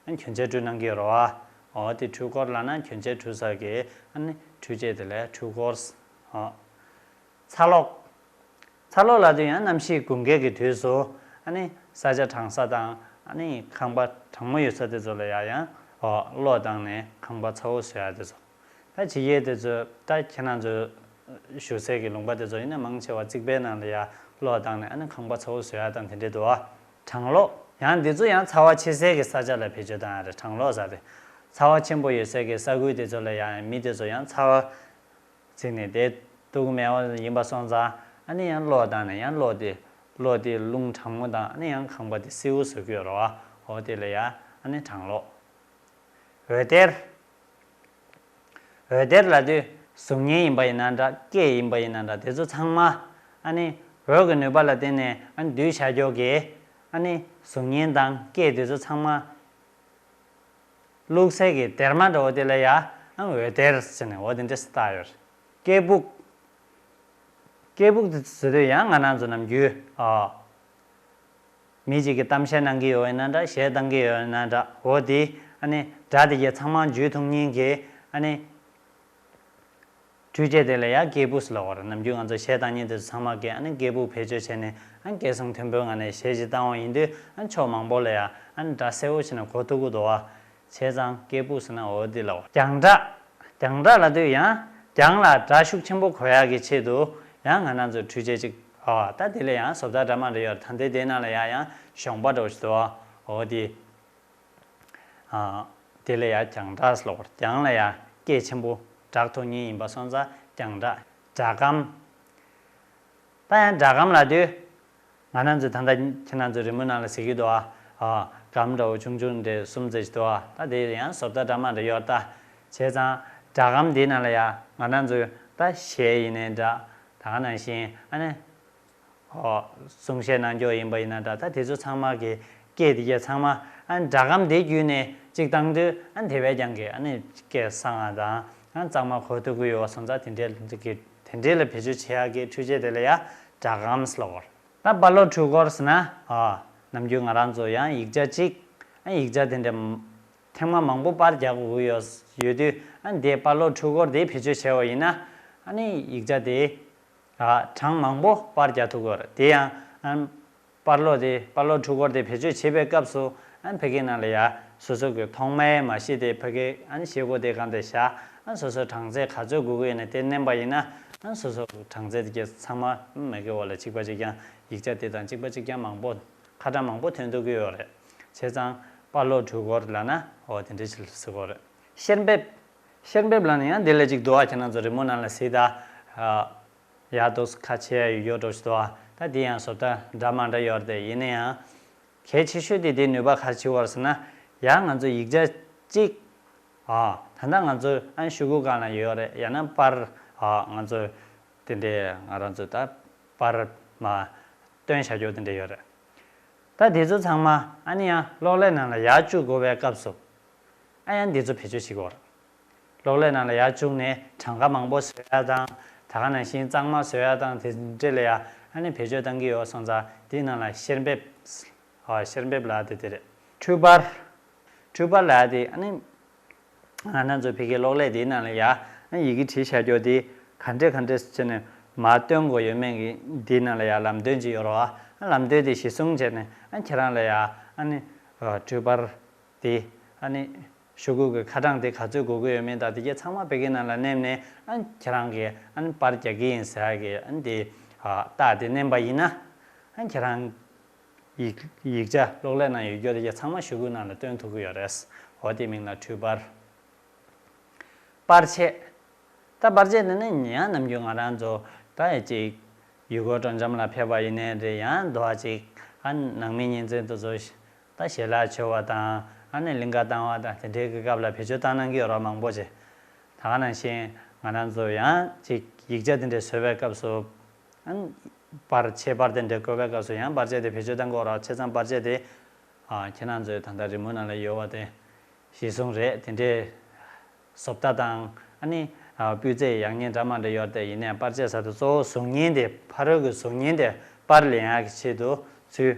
ཨ་ནི་གྱོན་ཆས་སྤྲོད་གནང་གི་ཡོད་རེད་བ། འོ་དེ་འཕྲུལ་འཁོར་ལབ་ན་གྱོན་ཆས་འཁྲུད་ས་གི་ཨ་ནི་འཕྲུལ་ཆས་དེ་ལ་འཕྲུལ་འཁོར། འོ། ཚ་གློག་ཚ་གློག་ལབ་དུས་ཡང་གནམ་གཤིས་དགུན་ཁའི་གི་དུས་སུ་ཨ་ནི་ས་ཆ་གྲང་ས་དང་ཨ་ནི་ཁང་པ་གྲང་མོ་ཡོད་ས་དེ་ཚོ་ལ་ཡང་ཡང་འོ་གློག་བཏང་ནས་ཁང་པ་ཚ་བོ་བཟོ་ཡ་དེ་ཚོ། ད་ཕྱི་རྒྱལ་དེ་ཚོ་ད་ཁྱེད་རང་ཚོ་བཞུགས་སའི་གི་ལུང་པ་དེ་ཚོ་ཡིན་ན་མང་ཆེ་བ་རྩིག་པའི་ནང་ལ་ཡང་གློག་བཏང་ནས་ཨ་ནི་ཁང་པ་ཚ་བོ་བཟོ་ཡ་དང་དེ་འདྲས་འདུག་བ། གྲང་གློག་ཡང་འདི་ཚོ་ཡང་ཚ་བ་ཆེ་སའི་གི་ས་ཆ་ལ་བེད་སྤྱོད་བཏང་ཡ་རེད། གྲང་གློག་ཟེར་དེ། ཚ་བ་ཆེན་པོ་ཡོད་སའི་གི་ས་ཁུལ་དེ་ཚོ་ལ་ཡང་མི་དེ་ཚོ་ཡང་ཚ་བ་བརྩིས་ནས་བསྡད་ཐུབ་ཀྱི་མེད་པ་ཡིན་པ་སོང་ཙང་ཨ་ནི་ཡང་གློག་བཏང་ནས་ཡང་གློག་དེ་གློག་དེ་རླུང་གྲང་མོ་དང་ཨ་ནི་ཡང་ཁང་པ་དེ་བསིལ་བོ་བཟོ་གི་ཡོད་རེད་བ། འོ་དེ་ལ་ཡང་ཨ་ནི་གྲང་གློག་འོད་སྡེར། འོད་སྡེར་ལབ་དུས་གཟུགས་བརྙན་ཡིན་པ་ཡིན་ན་འདྲ་སྐད་ཡིན་པ་ཡིན་ན་འདྲ་དེ་ཚོ་ཚང་མ་ཨ་ནི་འོད་ཀྱི་ནུས་པ་ལ་བརྟེན་ནས་ཨ་ནི་སྡུད་བྱ་རྒྱུ་གི་ཨ་ནི་གཟུགས་བརྙན་དང་སྐད་དེ་ཚོ་ཚང་མ་བླུགས་སའི་གི་སྡེར་མ་འདྲ་བོ་དེ་ལ་ཡ་ཨ་འོད་སྡེར་ཟེར་ནས་འོ་དེ་འདྲ་བཏགས་ཡོད་རེད། སྐད་སྦུག་སྐད་སྦུག་དེ་ཟེར་དུས་ཡང་ང་རང་ཚོ་ནམ་རྒྱུན་ཨ། མི་གཅིག་གིས་གཏམ་བཤད་གནང་གི་ཡོད་ན་འདྲ། གཞས་བཏང་གི་ཡོད་ན་འདྲ། འོ་དེ་ཨ་ནི་སྒྲ་དེ་གའི་ཚང་མ་འཇུ་ཐུབ་མཁན་གྱི་ཨ་ནི་འཕྲུལ་ འཕྲུལ་ཆས་དེ་ལ་ཡང་སྐད་སྦུག་ཟེར་ལབ་པ་རེད། ནམ་རྒྱུན་ང་ཚོ་གཞས་བཏང་མཁན་དེ་ཚོ་ཚང་མ་གིས་ཨ་ནི་སྐད་སྦུག་བེད་སྤྱོད་བྱས་ནས་ཨ་ནི་སྐད་གསང་མཐོན་པོའི་ངང་ནས་གཞས་ཅིག་བཏང་བ་ཡིན་དུས་ཨ་ནི་ཕྱོགས་མང་པོ་ལ་ཡང་ཨ་ནི་སྒྲ་གསལ་པོ་བྱས་ནས་གོ་ཐུབ་ཀྱི་འདུག་བ། བྱས་ཙང་སྐད་སྦུག་ཟེར་ན་འོ་དེ་ལབ་པ། རྒྱང་གྲགས། རྒྱང་གྲགས་ལབ་དུས་ཡང་རྒྱང་ལ་སྒྲ་ཤུགས་ཆེན་པོ་གོ་ཡག་གི་ཆེད་དུ་ཡང་ང་རང་ཚོས་འཕྲུལ་ཆས་ཅིག་ཨ་ད་དེ་ལ་ཡང་བཟོ་ལྟ་འདྲ་མ་འདྲ་ཡོད་རེད། ད་ལྟའི་དེ་ནང་ལ་ཡང་ཡང་གཞོང་པ་འདྲ་བོ་ཞིག་འདུག་བ། འོ་དེ། ཨ། དེ་ལ་ཡང་རྒྱང་གྲགས་ལབ་པ་རེད། རྒྱང་ལ་ཡང་སྐད་ཆེན་པོ་གྲགས་ཐུབ་མཁན་ཡིན་པ་སོང་ཙང་རྒྱང་གྲགས། སྒྲ་སྒམ། ད་ཡང་སྒྲ་སྒམ་ལབ་དུས་ང་རང་ཚོས་ད་ལྟ་ཁྱེད་རང་ཚོའི་རི་མོ་ནང་ལ་གཟིགས་ཀྱི་འདུག་ཨ། ཨ། སྒམ་འདྲ་བོ་ཆུང་ཆུང་འདྲ་གསུམ་ཙམ་ཞིག་འདུག་ཨ། ད་དེ་ཡང་བཟོ་ལྟ་འདྲ་མ་འདྲ་ཡོད་རེད་ད། བྱས་ཙང་སྒྲ་སྒམ་འདིའི་ནང་ལ་ཡང་ང་རང་ཚོས་ད་གཞས་ཡིན་ནའི་འདྲ། ད་ག་ནང་བཞིན་ཨ་ནི། ཨོ། གསུང་བཤད་གནང་རྒྱུ་ཡིན་པ་ཡིན་ན་འདྲ། ད་དེ་ཚོ་ཚང་མ་གི་སྐད་དེ་གས་ཚང་མ་ཨ་ནི་སྒྲ་སྒམ་དེ་བརྒྱུད་ནས་གཅིག་བཏང་དུས་ཨ་ནི་དེ་བས་ཀྱང་གི་ཨ་ནི་སྐད་གསང་བ་དང་ཨ་ནི་གཙང་མ་གོ་ཐུབ་ཀྱི་ཡོད་པ་སོང་ཙང་དེ་འདྲའི་གི་དེ་འདྲའི་ལ་བེད་སྤྱོད་བྱེད་ཡག་གི་འཕྲུལ་ཆས་དེ་ལ་ཡང་སྒྲ་སྒམ་ཟེར་ལབ་པ་རེད། ད་དཔར་སློག་འཕྲུལ་འཁོར་ཟེར་ན་ཨ་ནམ་རྒྱུན་ང་རང་ཚོ་ཡང་ཡིག་ཆ་གཅིག་ཨ་ཡིག་ཆ་དེ་འདྲ་ཐེངས་མ་མང་པོ་པར་རྒྱག་དགོས་ཀྱི་ཡོད་ཡོད་དུས་ཨ་ནི་དེ་དཔར་སློག་འཕྲུལ་འཁོར་དེ་བེད་སྤྱོད་བྱས་པ་ཡིན་ན་ཨ་ནི་ཡིག་ཆ་དེ། ཨ། གྲངས་མང་པོ་པར་རྒྱག་ཐུབ་ཀྱི་ཡོད་རེད། དེ་ཡང་ཨ་ནི་དཔར་སློག་དེ་དཔར་སློག་འཕྲུལ་འཁོར་དེ་བེད་སྤྱོད་བྱེད་པའི་སྐབས་སུ་ཨ་ནི་ཕ་གི་ནང་ལ་ཡ་སོ་སོ་གི་ཐོག་མའི་མ་གཞི་དེ་ཕ་གི་ཨ་ནི་བྱེད་སྒོ་དེ་སྒང་དེ་བཞག་ཨ་ནི་སོ་སོའི་གྲངས་ཚད་ག་ཚོད་དགོས་ཀྱི་ཡོད་ན་དེ་མནན་པ་ཡིན་ན་ཨ་ནི་སོ་སོ་གི་གྲངས་ཚད་དེ་གས་ཚང་མ་མ་གི་འོག་ལ་གཅིག་པ་གཅིག་རྐྱང་ཡིག་ཆ་དེ་དང་གཅིག་པ་གཅིག་རྐྱང་མང་པོ་ཁ་གྲངས་མང་པོ་ཐོན་ཐུབ་ཀྱི་ཡོད་རེད། བྱས་ཙང་དཔར་སློག་འཕྲུལ་འཁོར་ལབ་ན་འོ་དེ་འདྲ་ཞིག་ཟེར་གྱི་ཡོད་རེད། བཤེར་འབེབས། བཤེར་འབེབས་ལབ་ན་ཡང་འདི་ལ་ཅིག་འདུག་ཨ། ཁྱེད་རང་ཚོ་རི་མོ་ནང་ལ་གཟིགས་དང་། ཡག་འདུག་ཁ་ཕྱེ་ཡ་ཡོད་ཡོད་འགྲོ་ཞིག་འདུག་ཨ། ད་འདི་ཡང་བཟོ་ལྟ་འདྲ་མ་འདྲ་ཡོད་རེད་དེ། ཡིན་ན་ཡང་གལ་ཆེ་ཤོས་དེ་དེའི་ནུས་པ་ག་རེ་བྱེད་ཀྱི་ཡོད་རེད་ཟེར་ན། ཡང་ང་ཚོ་ཡིག་ཆ་གཅིག་ཨ། ད་ལྟ་ང་ཚོ་ཨ་ཤོག་གུ་སྒང་ལ་ཡོད་རེད། ཡང་ན་པར་ཨ་ང་ཚོ་དེ་འདྲའི་ང་རང་ཚོ་ད་པར་མ་སྟོན་བྱ་རྒྱུ་དེ་འདྲ་ཡོད་རེད། ད་དེ་ཚོ་ཚང་མ་ཨ་ནི་ཡང་གློག་ཀླད་ནང་ལ་ཡར་བཅུག་དགོས་པའི་སྐབས་སུ་ཨ་ཡང་འདི་ཚོ་བེད་སྤྱོད་བྱེད་ཀྱི་ཡོད་རེད། གློག་ཀླད་ནང་ལ་ཡར་བཅུག་ནས་གྲངས་ཀ་མང་པོ་བཟོ་ཡ་དང་། ད་ག་ནང་བཞིན་གཙང་མ་བཟོ་ཡ་དང་དེ་འདྲ་ལ་ཡ་ཨ་ནི་བེད་སྤྱོད་གཏང་གི་ཡོད་སོང་ཙང་དེའི་ནང་ལ་བཤེར་འབེབས། ཨ། བཤེར་འབེབས་ལབ་ཡ་དེ་དེ་རེད། འཕྲུལ་པར། འཕྲུལ་པར་ལབ་ཡ་དེ་ཨ་ནི་ང་རང་ཚོ་ཕ་གིའི་གློག་ཀླད་དེའི་ནང་ལ་ཡ་ཨ་ནི་ཡི་གེ་བྲིས་བཞག་རྒྱུ་དེ་ག་འདྲས་ག་འདྲས་བྱས་ནས་མར་སྟོན་དགོས་ཡོད་མེད་ཀྱི་དེའི་ནང་ལ་ཡ་ལམ་སྟོན་ཅིག་ཡོད་རེད་བ། ཨ་ལམ་སྟོན་དེ་གཞི་བཟུང་བྱས་ནས་ཨ་ཁྱེད་རང་ལ་ཡ་ཨ་ནི་འཕྲུལ་པར་དེ་ཨ་ནི་ཤོག་གུ་གི་ཁ་གྲངས་དེ་ག་ཚོད་དགོས་ཀྱི་ཡོད་མེད་དང་དེ་གས་ཚང་མ་ཕ་གིའི་ནང་ལ་མནན་ནས་ཨ་ཁྱེད་རང་གིས་ཨ་ནི་པར་རྒྱག་གི་ཡིན་ཟེར་ཡ་གི་ཨ་ནི་དེ་རྟགས་དེ་མནན་པ་ཡིན་ན་ཨ་ཁྱེད་རང་ཡིག་ཡིག་ཆ་གློག་ཀླད་ནང་ཡོད་རྒྱུ་དེ་གས་ཚང་མ་ཤོག་གུ་ནང་ལ་སྟོན་ཐུབ་ཀྱི་ཡོད་རེད། འོ་དེ་མིང་ལ་འཕྲུལ་པར། པར་ཆས། ད་པར་ཆས་དེ་ནི་ཡང་ནམ་རྒྱུན་ང་རང་ཚོ་ད་ཡ་གཅིག་ཡུལ་སྐོར་སྤྲོ་འཆམ་ལ་ཕེབས་པ་ཡིན་ནའི་རེད། ཡང་འདུག་ཨ་གཅིག་ཨ་ནང་མི་ཉིན་མཚན་དེ་ཚོ་ད་ཞལ་ལག་མཆོད་པ་དང་ཨ་ནི་གླིང་ག་བཏང་བ་དང་དེ་འདྲའི་གི་སྐབས་ལ་བེད་སྤྱོད་བཏང་གནང་གི་ཡོད་རེད་མང་པོ་ཅིག་ད་ག་ནང་བཞིན་ང་རང་ཚོ་ཡང་གཅིག་ཡིག་ཆ་དེ་འདྲ་བཟོ་བའི་སྐབས་སུ་ཨ་ནི་པར་ཆས་པར་དེ་འདྲ་བཀོད་པའི་སྐབས་སུ་ཡང་པར་ཆས་དེ་བེད་སྤྱོད་བཏང་གི་ཡོད་རེད། བྱས་ཙང་པར་ཆས་དེ་ཨ་ཁྱེད་རང་ཚོའི་ད་ལྟ་རི་མོ་ནང་ལ་ཡོད་པ་དེ་གཞི་བཟུང་རེད། དེ་འདྲའི་བཟོ་ལྟ་དང་ཨ་ནི་ཨ་སྤུས་ཚད་ཡག་ཉེས་འདྲ་མ་འདྲ་ཡོད་རེད་དེ། ཡིན་ནའི་པར་ཆས་ཟེར་དུས་གཙོ་བོ་གཟུགས་བརྙན་དེ་ཕ་རོལ་གྱི་གཟུགས་བརྙན་དེ་པར་ལེན་ཡག་གི་ཆེད་དུ་ཚུར་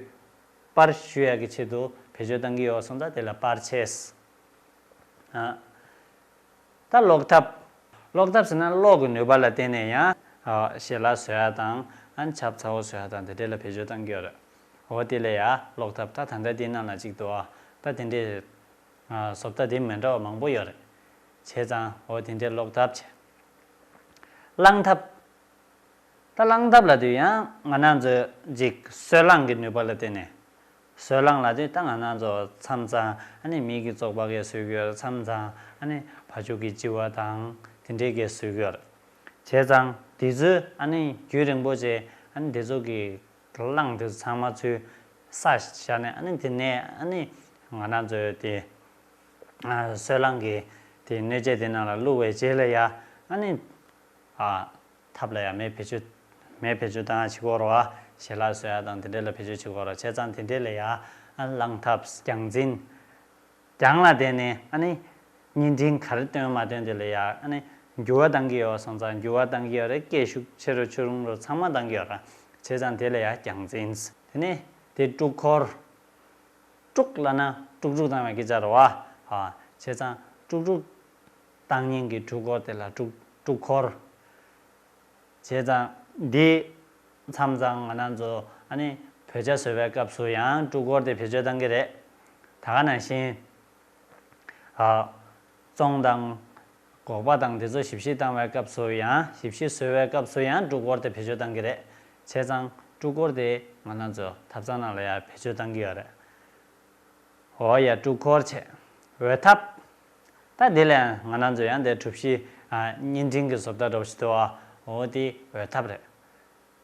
པར་བཤུ་ཡག་གི་ཆེད་དུ་བེད་སྤྱོད་གཏང་གི་ཡོད་སོང་ཙང་དེ་ལ་པར་ཆས། ཨ། ད་ཀློག་ཐབས། ཀློག་ཐབས་ཟེར་ན་གློག་གི་ནུས་པ་ལ་བརྟེན་ནས་ཡང་ཨ་ཞལ་ལག་བཟོ་ཡ་དང་ཨ་ཆབ་ཚ་བོ་བཟོ་ཡ་དང་དེ་འདྲས་ལ་བེད་སྤྱོད་གཏང་གི་ཡོད་རེད། འོ་དེ་ལ་ཡ་ཀློག་ཐབས། ད་ད་ལྟ་དེའི་ནང་ལ་གཅིག་འདུག་ཨ། ད་དེ་འདྲས་ཨ་བཟོ་ལྟ་དེ་མི་འདྲ་བ་མང་པོ་ཡོད་རེད། བྱས་ཙང་འོ་དེ་འདྲས་ཀློག་ཐབས་བྱས། བླང་ཐབས། ད་བླང་ཐབས་ལབ་དུས་ཡང་ང་རང་ཚོའི་ཅིག་སོལ་རླངས་ཀྱི་ནུས་པ་ལ་བརྟེན་ནས། སོལ་རླངས་ལབ་དུས་ད་ང་རང་ཚོ་མཚམས་མཚམས་ཨ་ནི་མིག་གི་བཙོག་པ་གས་བཟོ་གི་ཡོད་རེད། མཚམས་མཚམས་ཨ་ནི་ཕར་ཕྱོགས་ཀྱི་ལྕི་བ་དང་དེ་འདྲས་གས་བཟོ་གི་ཡོད་རེད། བྱས་ཙང་དེ་ཚོའི་ཨ་ནི་རྒྱུན་རིང་པོ་བྱས་ཨ་ནི་དེ་ཚོ་གི་རླངས་དེ་ཚོ་ཚང་མ་ཚུར་བསགས་བཞག་ནས་ཨ་ནི་དེ་ནས་ཨ་ནི་ང་རང་ཚོའི་དེ་ཨ་སོལ་རླངས་ཀྱི་དེ་སྣོད་ཆས་དེ་ནང་ལ་བླུགས་པའི་རྗེས་ལ་ཡ་ཨ་ནི་ཨ། ཐབས་ལ་ཡང་མེ་བེད་སྤྱོད། མེ་བེད་སྤྱོད་བཏང་ཡ་བྱེད་ཀྱི་ཡོད་རེད་བ། ཞལ་ལག་བཟོ་ཡ་དང་དེ་འདྲས་ལ་བེད་སྤྱོད་བྱེད་ཀྱི་ཡོད་རེད་བ། བྱས་ཙང་དེ་འདྲས་ལ་ཡང་ཨ་བླང་ཐབས་རྒྱང་འཛིན། རྒྱང་ལ་བརྟེན་ནས་ཨ་ནི་བརྙན་འཕྲིན་ག་རེ་སྟོན་མ་སྟོན་དེ་ལ་ཡང་ཨ་ནི་འགྱུར་བ་གཏང་གི་ཡོད་སོང་ཙང་འགྱུར་བ་གཏང་གི་ཡོད་རེད། སྐད་ཤུགས་ཆེ་རུ་ཆུང་རུ་ཚང་མ་གཏང་གི་ཡོད་རེད། བྱས་ཙང་དེ་ལ་ཡང་རྒྱང་འཛིན། དེ་ནས་དེ་དཀྲུག་འཁོར། དཀྲུག་ལབ་ན་དཀྲུག་དཀྲུག་བཏང་བའི་སྐད་ཆ་རེད་བ། ཨ། བྱས་ཙང་དཀྲུག་དཀྲུག་བཏང་མཁན་གྱི་འཕྲུལ་འཁོར་དེ་ལ་དཀྲུག་དཀྲུག་འཁོར། བྱས་ཙང་འདི་མཚམས་མཚམས་ང་རང་ཚོ་ཨ་ནི་བོད་ཇ་བཟོ་བའི་སྐབས་སུ་ཡང་འབྲུ་སྐོར་དེ་བེད་སྤྱོད་བཏང་གི་རེད། ད་ག་ནང་བཞིན། ཨ། བཙོང་དང་། སྒོག་པ་དང་དེ་ཚོ་ཞིབ་བཤེར་བཏང་བའི་སྐབས་སུ་ཡང་། ཞིབ་བཤེར་བཟོ་བའི་སྐབས་སུ་ཡང་འབྲུ་སྐོར་དེ་བེད་སྤྱོད་བཏང་གི་རེད། བྱས་ཙང་འབྲུ་སྐོར་དེ་ང་རང་ཚོ་ཐབ་ཚང་ནང་ལ་ཡང་བེད་སྤྱོད་བཏང་གི་ཡོད་རེད། འོ་ཡ། འབྲུ་སྐོར་བྱས། འོས་ཐབས། ད་དེ་ལས་ང་རང་ཚོ་ཡང་དེ་གྲུ་བཞི། ཨ། བརྙན་འཕྲིན་གྱི་བཟོ་ལྟ་འདྲ་པོ་ཞིག་འདུག་ཨ། འོ་དེ་འོས་ཐབས་རེད།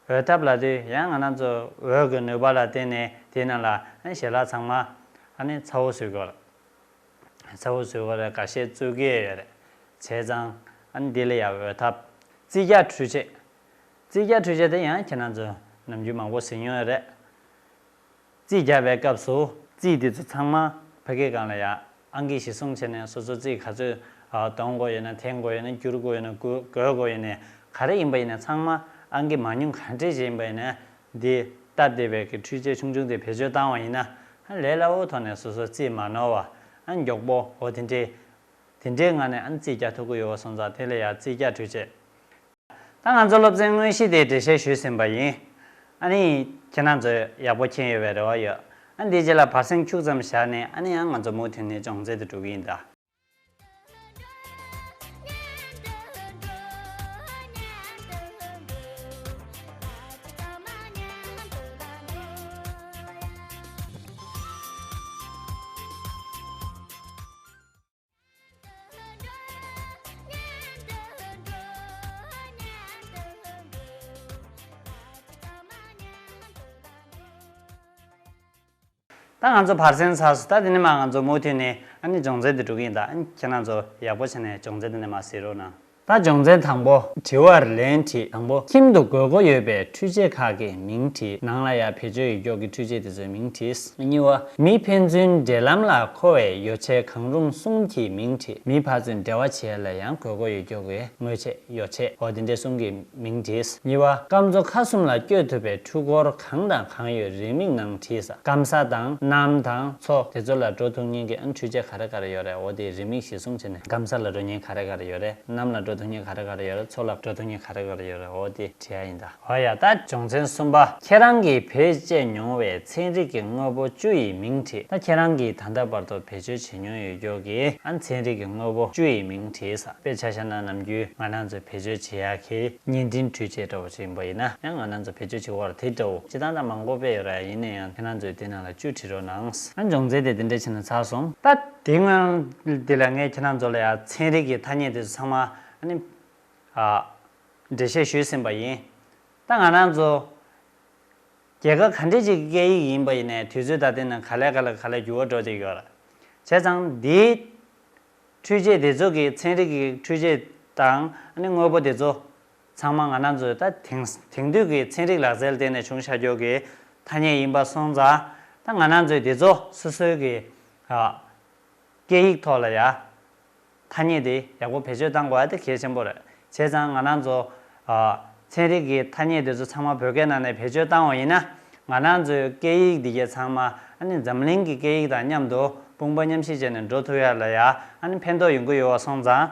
འོས་ཐབས་ལབ་དུས་ཡང་ང་རང་ཚོ་འོས་ཀྱི་ནུས་པ་ལ་བརྟེན་ནས་དེའི་ནང་ལ་ཨ་ནི་ཞལ་ལག་ཚང་མ་ཨ་ནི་ཚ་བོ་བཟོ་དགོས་རེད། ཚ་བོ་བཟོ་དགོས་རེད། འགའ་ཤས་བཙོ་གི་ཡོད་རེད། བྱས་ཙང་ཨ་ནི་འདི་ལ་ཡང་འོས་ཐབས། རྩིས་རྒྱག་འཕྲུལ་ཆས། རྩིས་རྒྱག་འཕྲུལ་ཆས་དེ་ཡང་ཁྱེད་རང་ཚོ་ནམ་རྒྱུན་མང་པོ་གཟིགས་མྱོང་ཡོད་རེད། རྩིས་རྒྱག་པའི་སྐབས་སུ་རྩིས་དེ་ཚོ་ཚང་མ་ཕ་གི་སྒང་ལ་ཡ་ཨང་ཀི་གཞིར་བཟུང་བྱས་ནས་སོ་སོ་རྩིས་ག་ཚོད་གཏོང་དགོས་ཡོད་ན། འཐེན་དགོས་ཡོད་ན། བསྒྱུར་དགོས་ཡོད་ན། བགོ་བགོ་དགོས་ཡོད་ན། ག་རེ་ཡིན་པ་ཡིན་ན་ཚང་མ་ཨང་ཀི་མང་ཉུང་ག་འདྲས་ཅིག་ཡིན་པ་ཡིན་ན་འདི་སྟབས་བདེ་བའི་གི་འཕྲུལ་ཆས་ཆུང་ཆུང་དེ་བེད་སྤྱོད་བཏང་བ་ཡིན་ན་ལས་སླ་བོའི་ཐོག་ནས་སོ་སོ་རྩིས་མ་ནོར་བ། ཨ། མགྱོགས་པོ། འོ་དེ་འདྲས་དེ་འདྲའི་ངང་ནས་ཨ་ནི་རྩིས་རྒྱག་ཐུབ་ཀྱི་ཡོད་པ་སོང་ཙང་དེ་ལ་ཡ་རྩིས་རྒྱག་འཕྲུལ་ཆས། ད་ང་ཚོ་སློབ་ཚན་དངོས་གཞི་དེ་འགྲེལ་བཤད་ཞུས་ཟིན་པ་ཡིན། ཨ་ནི་ཁྱེད་རང་ཚོས་ཡག་པོ་མཁྱེན་ཡོད་པའི་རེ་བ་ཡོད། ཨ་ནི་འདིའི་རྗེས་ལ་བར་གསེང་ཁྱུག་ཙམ་བཞག་ནས་ཨ་ནི་ཡང་ང་ཚོ་མུ་མཐུད་ནས་སྦྱོང་ཚན་དུ་འགྲོ་གི་ཡིན་ད། ད་ང་ཚོ་བར་གསེང་ཚར་སོང་། ད་དེ་ནས་མར་ང་ཚོ་མུ་མཐུད་ནས་ཨ་ནི་སྦྱོང་ཚན་དུ་འགྲོ་གི་ཡིན་ད། ཨ་ནི་ཁྱེད་རང་ཚོ་ཡག་པོ་བྱས་ནས་སྦྱོང་ཚན་དེ་ནས་མར་གཟིགས་རོགས་གནང་། ད་སྦྱོང་ཚན་དང་པོ། དྲི་བར་ལན་བྲིས། དང་པོ། ཁྱིམ་དུ་དགོས་མཁོ་ཡོད་པའི་འཕྲུལ་ཆས་ཁག་གི་མིང་བྲིས། ནང་ལ་ཡ་བེད་སྤྱོད་ཡོད་མཁན་གྱི་འཕྲུལ་ཆས་དེ་ཚོའི་མིང་བྲིས། གཉིས་པ། མི་ཕན་ཚུན་འབྲེལ་ལམ་ལ་མཁོ་བའི་ཡོ་བྱད་གང་རུང་གསུམ་གྱི་མིང་བྲིས། མི་ཕར་ཚུར་འབྲེལ་བ་བྱེད་ཡ་ལ་ཡང་དགོས་མཁོ་ཡོད་མཁན་གྱི་དངོས་ཆས། ཡོ་བྱད། འོ་དེ་འདྲ་གསུམ་གྱི་མིང་བྲིས། གཉིས་པ། སྐམ་མཚོ་ཁ་གསུམ་ལ་བསྐྱོད་ཐུབ་པའི་འཕྲུལ་འཁོར་གང་དང་གང་ཡོད་རེའུ་མིག་ནང་བྲིས། ས། སྐམ་ས་དང་གནམ་དང་མཚོ་དེ་ཚོ་ལ་འགྲོ་ཐུབ་མཁན་གྱི་ཨ་འཕྲུལ་ཆས་ག་རེ་ག་རེ་ཡོད་རེད། འོ་དེ་རེའུ་མིག་གཞིར་བཟུང་བྱས་ནས་སྐམ་ས་ལ་འགྲོ་མཁན་ག་རེ་ག་རེ་ཡོད་རེད། གནམ་ལ་འགྲོ་ཐུབ་མཁན་ག་རེ་ག་རེ་ཡོད་རེད། མཚོ་ལ་འགྲོ་ཐུབ་མཁན་ག་རེ་ག་རེ་ཡོད་རེད། འོ་དེ་བྲིས་ཡ་ཡིན་ད། འོ་ཡ། ད་སྦྱོང་ཚན་གསུམ་པ། ཁྱེད་རང་གིས་བེད་སྤྱད་མྱོང་བའི་ཚན་རིག་གི་དངོས་པོ་བཅུ་ཡི་མིང་བྲིས། ད་ཁྱེད་རང་གིས་ད་ལྟ་བར་དུ་བེད་སྤྱོད་བྱེད་མྱོང་ཡོད་མཁན་གྱི་ཨ་ཚན་རིག་གི་དངོས་པོ་བཅུ་ཡི་མིང་བྲིས། དཔེ་ཆ་བཞག་ན་ནམ་རྒྱུན་ང་རང་ཚོས་བེད་སྤྱོད་བྱེད་ཡག་གི་བརྙན་འཕྲིན་འཕྲུལ་ཆས་འདྲ་བོ་ཞིག་ཡིན་པ་ཡིན་ན་ཡང་ང་རང་ཚོ་བེད་སྤྱོད་བྱེད་ཀྱི་ཡོད་རེད། དེ་འདྲ་བོ་སྤྱིར་བཏང་ད་མང་པོ་དཔེ་ཡོད་རེད། ཡིན་ན་ཡང་ཁྱེད་རང་ཚོས་དེ་ནང་ལ་བཅུ་བྲིས་རོགས་གནང་། ཨ་སྦྱོང་ཚན་དེ་དེ་འདྲ་བྱས་ན་ཚར་སོང་། ད་དེ་སྔོན་དེ་ལ་ངས་ཁྱེད་རང་ཚོ་ལ་ཡང་ཚན་རིག་གི་ཐ་སྙད་དེ་ཚོ་ཚང་མ་ཨ་ནི་ཨ་འགྲེལ་བཤད་ཞུས་ཟིན་པ་ཡིན། ད་ང་རང་ཚོ་རྒྱལ་ཁབ་ག་འདྲ་ཅིག་གི་སྐད་ཡིག་ཡིན་པ་ཡིན་ནའི་དུས་ཚོད་ད་ལྟའི་ནང་ག་ལེ་ག་ལེ་ག་ལེ་འགྱུར་བ་འགྲོ་བསྡད་ཡོད་རེད། བྱས་ཙང་འདིའི་འཕྲུལ་ཆས་དེ་ཚོ་གི་ཚན་རིག་གི་འཕྲུལ་ཆས་དང་ཨ་ནི་དངོས་པོ་དེ་ཚོ་ཚང་མ་ང་རང་ཚོའི་ད་དེང་དེང་དུས་ཀྱི་ཚན་རིག་ལག་རྩལ་སྟེང་ནས་བྱུང་བཞག་རྒྱུ་གི་ཐ་སྙད་ཡིན་པ་སོང་ཙང་ད་ང་རང་ཚོས་དེ་ཚོ་སོ་སོའི་གི་ཨ་སྐད་ཡིག་ཐོག་ལ་ཡ་ཐ་སྙད་དེ་ཡག་པོ་བེད་སྤྱོད་བཏང་དགོས་ཡ་དེ་གལ་ཆེན་པོ་རེད། བྱས་ཙང་ང་རང་ཚོ་ཨ་ཚན་རིག་གི་ཐ་སྙད་དེ་ཚོ་ཚང་མ་བོད་སྐད་ནང་ནས་བེད་སྤྱོད་བཏང་བ་ཡིན་ན་ང་རང་ཚོའི་སྐད་ཡིག་འདི་གའི་ཚང་མ་ཨ་ནི་འཛམ་གླིང་གི་སྐད་ཡིག་དང་མཉམ་དུ་དཔུང་པ་མཉམ་གཤིབ་བྱས་ནས་འགྲོ་ཐུབ་ཡ་ལ་ཡ་ཨ་ནི་ཕན་ཐོགས་ཡོང་གི་ཡོད་པ་སོང་ཙང་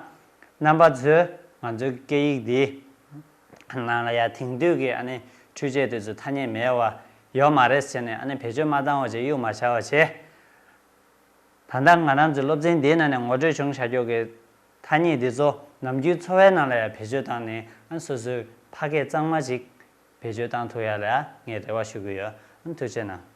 རྣམ་པ་ཚོས་ང་ཚོའི་སྐད་ཡིག་འདི་ནང་ལ་ཡ་དེང་དུས་ཀྱི་ཨ་ནི་འཕྲུལ་ཆས་དེ་ཚོ་ཐ་སྙད་མེད་པ་ཡོད་མ་རེད་ཟེར་ནས་ཨ་ནི་བེད་སྤྱོད་མ་བཏང་བ་བྱས་གཡུག་མ་བྱ་བ་བྱས། ད་ལྟ་ང་རང་ཚོའི་སློབ་ཚན་འདིའི་ནང་ནས་ངོ་སྤྲོད་བྱུང་བཞག་རྒྱུ་གི་ཐ་སྙད་འདི་ཚོ་ནམ་རྒྱུན་འཚོ་བའི་ནང་ལ་ཡང་བེད་སྤྱོད་བཏང་ནས་ཨ་སོ་སོའི་ཕ་སྐད་གཙང་མ་ཅིག་བེད་སྤྱོད་བཏང་ཐུབ་ཡ་ལ་ཡང་ངས་རེ་བ་ཞུ་གི་ཡོད། ཨ་ཐུགས་རྗེ་གནང་།